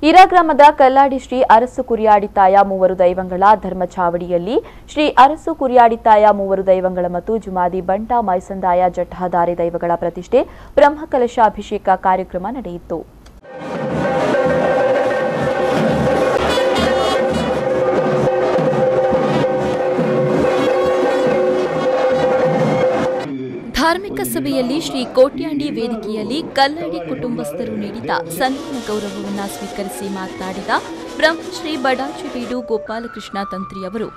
ಇರಾ ಗ್ರಾಮದ ಕಲ್ಲಾಡಿ ಶ್ರೀ ಅರಸು ಕುರಿಯಾಡಿತಾಯ ಮೂವರು ದೈವಂಗಳ ಧರ್ಮಚಾವಡಿಯಲ್ಲಿ ಶ್ರೀ ಅರಸು ಕುರಿಯಾಡಿತಾಯ ಮೂವರು ದೈವಂಗಳ ಮತ್ತು ಜುಮಾದಿ ಬಂಟ ಮೈಸಂದಾಯ ಜಠಾಧಾರಿ ದೈವಗಳ ಪ್ರತಿಷ್ಠೆ ಬ್ರಹ್ಮಕಲಶಾಭಿಷೇಕ ಕಾರ್ಯಕ್ರಮ ನಡೆಯಿತು. ಧಾರ್ಮಿಕ ಸಭೆಯಲ್ಲಿ ಶ್ರೀ ಕೋಟ್ಯಾಂಡಿ ವೇದಿಕೆಯಲ್ಲಿ ಕಲ್ಲಾಡಿ ಕುಟುಂಬಸ್ಥರು ನೀಡಿದ ಸನ್ಮಾನ ಗೌರವವನ್ನು ಸ್ವೀಕರಿಸಿ ಮಾತನಾಡಿದ ಬ್ರಹ್ಮಶ್ರೀ ಬಡಾಚಿಬೀಡು ಗೋಪಾಲಕೃಷ್ಣ ತಂತ್ರಿಯವರು,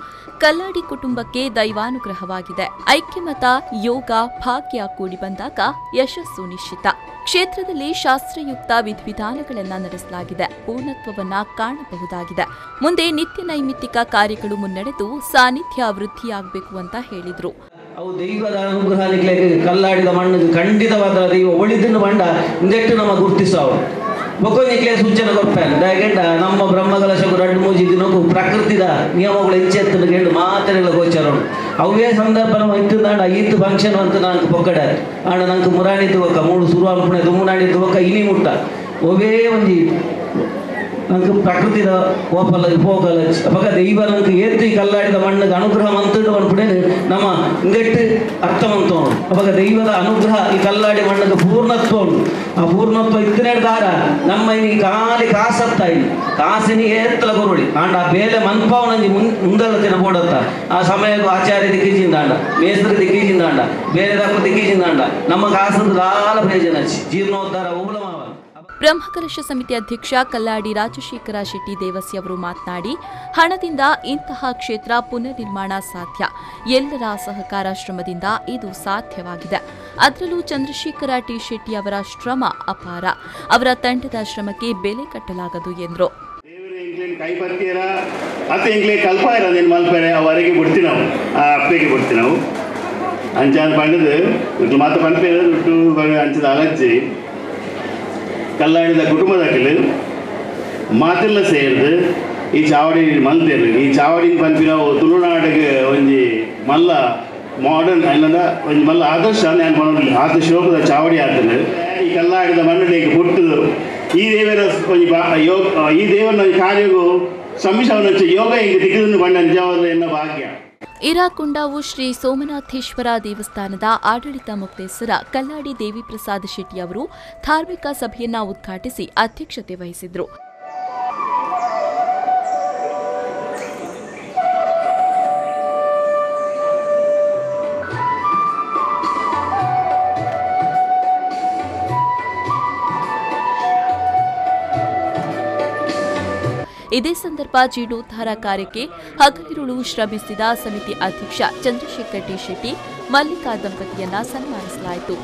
ಕಲ್ಲಾಡಿ ಕುಟುಂಬಕ್ಕೆ ದೈವಾನುಗ್ರಹವಾಗಿದೆ. ಐಕ್ಯಮತ, ಯೋಗ, ಭಾಗ್ಯ ಕೂಡಿ ಬಂದಾಗ ಯಶಸ್ಸು ನಿಶ್ಚಿತ. ಕ್ಷೇತ್ರದಲ್ಲಿ ಶಾಸ್ತ್ರಯುಕ್ತ ವಿಧಿವಿಧಾನಗಳನ್ನು ನಡೆಸಲಾಗಿದೆ. ಪೂರ್ಣತ್ವವನ್ನು ಕಾಣಬಹುದಾಗಿದೆ. ಮುಂದೆ ನಿತ್ಯ ನೈಮಿತ್ತಿಕ ಕಾರ್ಯಗಳು ಮುನ್ನಡೆದು ಸಾನ್ನಿಧ್ಯ ವೃದ್ಧಿಯಾಗಬೇಕು ಅಂತ ಹೇಳಿದರು. ಅವು ದೈವದ ಅನುಗ್ರಹ ಕಲ್ಲಾಡಿದ ಮಣ್ಣು ಖಂಡಿತವಾದ ದೈವ ಒಳಿದನ್ನು ಬಂಡ ಇಂದೆಟ್ಟು ನಮ್ಮ ಗುರುತಿಸವು ಬೊಕ್ಕೊಂದಿಕ್ಲೆ ಸೂಚನೆ ಕೊಡ್ಪೇನೆ ದಯಗೆಂಡ ನಮ್ಮ ಬ್ರಹ್ಮಕಲಶకు ರಡ್ಡು ಮೂಜಿ ದಿನಕ್ಕೂ ಪ್ರಕೃತಿದ ನಿಯಮಗಳು ಎಂಚೆತ್ತಲು ಗೆಂಡು ಮಾತೆಲ್ಲ ಗೋಚರ ಅವೇ ಸಂದರ್ಭ ನಮ್ಮ ಇತ್ತು ಈತ್ತು ಫಂಕ್ಷನ್ ಅಂತ ನಂಗೆ ಪೊಕ್ಕಡೆ ಆಂಡ ನಂಗೆ ಮುರಾಣಿ ತುವಕ್ಕ ಮೂಡು ಸುರು ಅನ್ಪುಣೆ ದುಮ್ಮುನಾಣಿ ತುವಕ್ಕ ಇನಿ ಮುಟ್ಟ ಒವೇ ಒಂಜಿ ನಂಗೆ ಪ್ರಕೃತಿದ ಓಪಲ್ಲ ಪೋಕಲ್ಲ ಅವಾಗ ದೈವ ನಂಗೆ ಏತ್ತು ಈ ಕಲ್ಲಾಡಿದ ಮಣ್ಣಿಗೆ ಅನುಗ್ರಹ ಮಂತಿಡು ಅನ್ಪುಣೆ ನಮ್ಮ ಇಂದೆಟ್ಟು ಅರ್ಥ ಮಂತ ಅವಾಗ ದೈವದ ಅನುಗ್ರಹ ಈ ಕಲ್ಲಾಡಿ ಮಣ್ಣಿಗೆ ಪೂರ್ಣತ್ವ ಉಂಟು. ಆ ಪೂರ್ಣತ್ವ ಇತ್ತನೇದಾರ ನಮ್ಮ ಈ ಖಾಲಿ ಕಾಸತ್ತ ಇಲ್ಲಿ ಕಾಸಿನಿ ಏತ್ತಲ ಕೊರುಳಿ ಆಂಡ ಆ ಬೇಲೆ ಮನ್ಪಾವನಂಜಿ ಮುಂದಲ್ಲ ತಿನ್ನ ಬೋಡತ್ತ ಆ ಸಮಯಕ್ಕೂ ಆಚಾರ್ಯ ದಿಕ್ಕಿಜಿಂದಾಂಡ ಮೇಸ್ತ್ರಿ ದಿಕ್ಕಿಜಿಂದಾಂಡ ಬೇರೆ ದಾಕು ದಿಕ್ಕಿಜಿಂದಾಂಡ ನಮ್ಮ ಕಾಸಂದು ಲಾಲ ಪ್ರಯೋಜನ ಜೀರ್ಣೋದ್ಧಾರ ಉಗುಳ ಮಾವ. ಬ್ರಹ್ಮಕಲಶ ಸಮಿತಿ ಅಧ್ಯಕ್ಷ ಕಲ್ಲಾಡಿ ರಾಜಶೇಖರ ಶೆಟ್ಟಿ ದೇವಸಿ ಅವರು ಮಾತನಾಡಿ, ಹಣದಿಂದ ಇಂತಹ ಕ್ಷೇತ್ರ ಪುನರ್ನಿರ್ಮಾಣ ಸಾಧ್ಯ. ಎಲ್ಲರ ಸಹಕಾರ ಶ್ರಮದಿಂದ ಇದು ಸಾಧ್ಯವಾಗಿದೆ. ಅದರಲ್ಲೂ ಚಂದ್ರಶೇಖರ ಟಿ ಶೆಟ್ಟಿ ಅವರ ಶ್ರಮ ಅಪಾರ. ಅವರ ತಂಡದ ಶ್ರಮಕ್ಕೆ ಬೆಲೆ ಕಟ್ಟಲಾಗದು ಎಂದರು. ಕಲ್ಲಾಡಿದ ಕುಟುಂಬದಾಕಲು ಮಾತೆಲ್ಲ ಸೇರ್ದು ಈ ಚಾವಡಿ ಮಲ್ತೇರು. ಈ ಚಾವಡಿನ ಪನ್ಪಿನ ತುಳುನಾಡಿಗೆ ಒಂಜಿ ಮಲ್ಲ ಮಾಡರ್ನ್ ಅಲ್ಲದ ಒಂಜಿ ಮಲ್ಲ ಆದರ್ಶ ನಾನು ಪನೊಂದು ಆತ ಶೋಕದ ಚಾವಡಿ ಆತನು. ಈ ಕಲ್ಲಾಡಿದ ಮಣ್ಣುಡೆಗೆ ಪುಟ್ಟುದು ಈ ದೇವರ ಒಂಜಿ ಯೋಗ ಈ ದೇವರ ಕಾರ್ಯಗೂ ಸಮ್ಮಿಶ್ರವನ್ನ ಯೋಗ ಹಿಂಗೆ ತಿಕ್ಕಿದನ್ನು ಬಣ್ಣ ನಿಜವಾದ ಎನ್ನ ಭಾಗ್ಯ. ಇರಾಕುಂಡಾವು ಶ್ರೀ ಸೋಮನಾಥೇಶ್ವರ ದೇವಸ್ಥಾನದ ಆಡಳಿತ ಮೊಕ್ತೇಸರ ಕಲ್ಲಾಡಿ ದೇವಿಪ್ರಸಾದ ಶೆಟ್ಟಿ ಅವರು ಧಾರ್ಮಿಕ ಸಭೆಯನ್ನ ಉದ್ಘಾಟಿಸಿ ಅಧ್ಯಕ್ಷತೆ ವಹಿಸಿದರು. ಇದೇ ಸಂದರ್ಭ ಜೀರ್ಣೋದ್ಧಾರ ಕಾರ್ಯಕ್ಕೆ ಹಗಲಿರುಳು ಶ್ರಮಿಸಿದ ಸಮಿತಿ ಅಧ್ಯಕ್ಷ ಚಂದ್ರಶೇಖರ್ ಟಿ ಶೆಟ್ಟಿ, ಮಲ್ಲಿಕಾ ದಂಪತಿಯನ್ನ ಸನ್ಮಾನಿಸಲಾಯಿತು.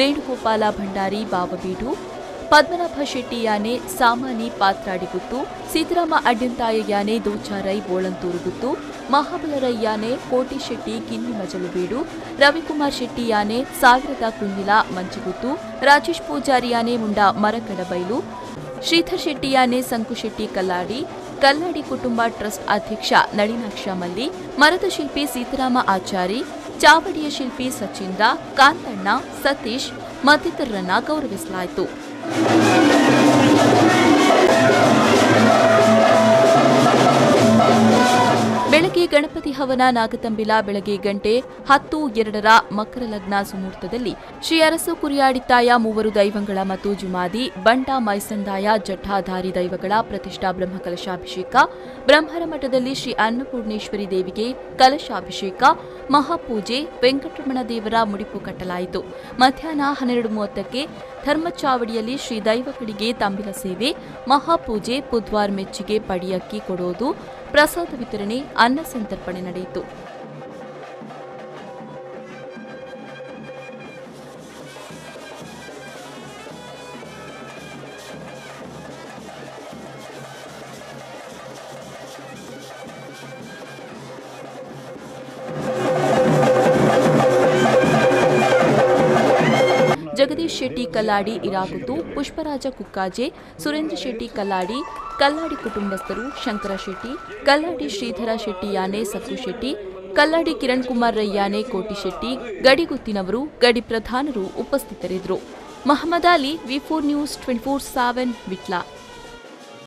ವೇಣುಗೋಪಾಲ ಭಂಡಾರಿ ಬಾವಬೀಡು, ಪದ್ಮನಾಭ ಶೆಟ್ಟಿ ಯಾನೆ ಸಾಮಾನಿ ಪಾತ್ರಾಡಿಗುತ್ತು, ಸೀತಾರಾಮ ಅಡ್ಯಂತಾಯ ಯಾನೆ ದೋಚಾರೈ ಬೋಳಂತೂರುಗುತ್ತು, ಮಹಾಬಲರೈ ಯಾನೆ ಕೋಟಿ ಶೆಟ್ಟಿ ಕಿನ್ನಿಮಜಲುಬೀಡು, ರವಿಕುಮಾರ್ ಶೆಟ್ಟಿ ಯಾನೆ ಸಾವಿರದ ಕುಂಜಿಲ ಮಂಚಿಗುತ್ತು, ರಾಜೇಶ್ ಪೂಜಾರಿ ಯಾನೆ ಮುಂಡ ಮರಕಡಬೈಲು, ಶ್ರೀಧರ್ ಶೆಟ್ಟಿ ಯಾನೆ ಸಂಕುಶೆಟ್ಟಿ ಕಲ್ಲಾಡಿ, ಕಲ್ಲಾಡಿ ಕುಟುಂಬ ಟ್ರಸ್ಟ್ ಅಧ್ಯಕ್ಷ ನಳಿನಾಕ್ಷ ಮಲ್ಲಿ, ಮರದ ಶಿಲ್ಪಿ ಸೀತಾರಾಮ ಆಚಾರಿ, ಚಾವಡಿಯ ಶಿಲ್ಪಿ ಸಚೀಂದ್ರ, ಕಾಂತಣ್ಣ, ಸತೀಶ್ ಮತ್ತಿತರರನ್ನ ಗೌರವಿಸಲಾಯಿತು. ಬೆಳಗ್ಗೆ ಗಣಪತಿ ಹವನ, ನಾಗತಂಬಿಲ. ಬೆಳಗ್ಗೆ ಗಂಟೆ 10:02 ಮಕರ ಲಗ್ನ ಸುಮುಹೂರ್ತದಲ್ಲಿ ಶ್ರೀ ಅರಸು ಕುರಿಯಾಡಿತಾಯ ಮೂವರು ದೈವಂಗಳ ಮತ್ತು ಜುಮಾದಿ ಬಂಟ ಮೈಸಂದಾಯ ಜಠಾಧಾರಿ ದೈವಗಳ ಪ್ರತಿಷ್ಠಾ ಬ್ರಹ್ಮಕಲಶಾಭಿಷೇಕ, ಬ್ರಹ್ಮರ ಮಠದಲ್ಲಿ ಶ್ರೀ ಅನ್ನಪೂರ್ಣೇಶ್ವರಿ ದೇವಿಗೆ ಕಲಶಾಭಿಷೇಕ, ಮಹಾಪೂಜೆ, ವೆಂಕಟರಮಣ ದೇವರ ಮುಡಿಪು ಕಟ್ಟಲಾಯಿತು. ಮಧ್ಯಾಹ್ನ 12:30ಕ್ಕೆ ಧರ್ಮಚಾವಡಿಯಲ್ಲಿ ಶ್ರೀ ದೈವಗಳಿಗೆ ತಂಬಿಲ ಸೇವೆ, ಮಹಾಪೂಜೆ, ಪುದ್ವಾರ್ ಮೆಚ್ಚಿಗೆ ಪಡಿಯಕ್ಕಿ ಕೊಡೋದು, ಪ್ರಸಾದ ವಿತರಣೆ, ಅನ್ನ ಸಂತರ್ಪಣೆ ನಡೆಯಿತು. ಜಗದೀಶ್ ಶೆಟ್ಟಿ ಕಲ್ಲಾಡಿ ಇರಾಗುತ್ತು, ಪುಷ್ಪರಾಜ ಕುಕ್ಕಾಜೆ, ಸುರೇಂದ್ರ ಶೆಟ್ಟಿ ಕಲ್ಲಾಡಿ, ಕಲ್ಲಾಡಿ ಕುಟುಂಬಸ್ಥರು ಶಂಕರ ಶೆಟ್ಟಿ, ಕಲ್ಲಾಡಿ ಶ್ರೀಧರ ಶೆಟ್ಟಿ ಯಾನೆ ಸಕ್ಕು ಶೆಟ್ಟಿ, ಕಲ್ಲಾಡಿ ಕಿರಣ್ ಕುಮಾರ್ ರೈ ಯಾನೆ ಕೋಟಿ ಶೆಟ್ಟಿ, ಗಡಿಗುತ್ತಿನವರು, ಗಡಿ ಪ್ರಧಾನರು ಉಪಸ್ಥಿತರಿದ್ದರು. Mohammed Ali, V4 news 24/7, Vitla.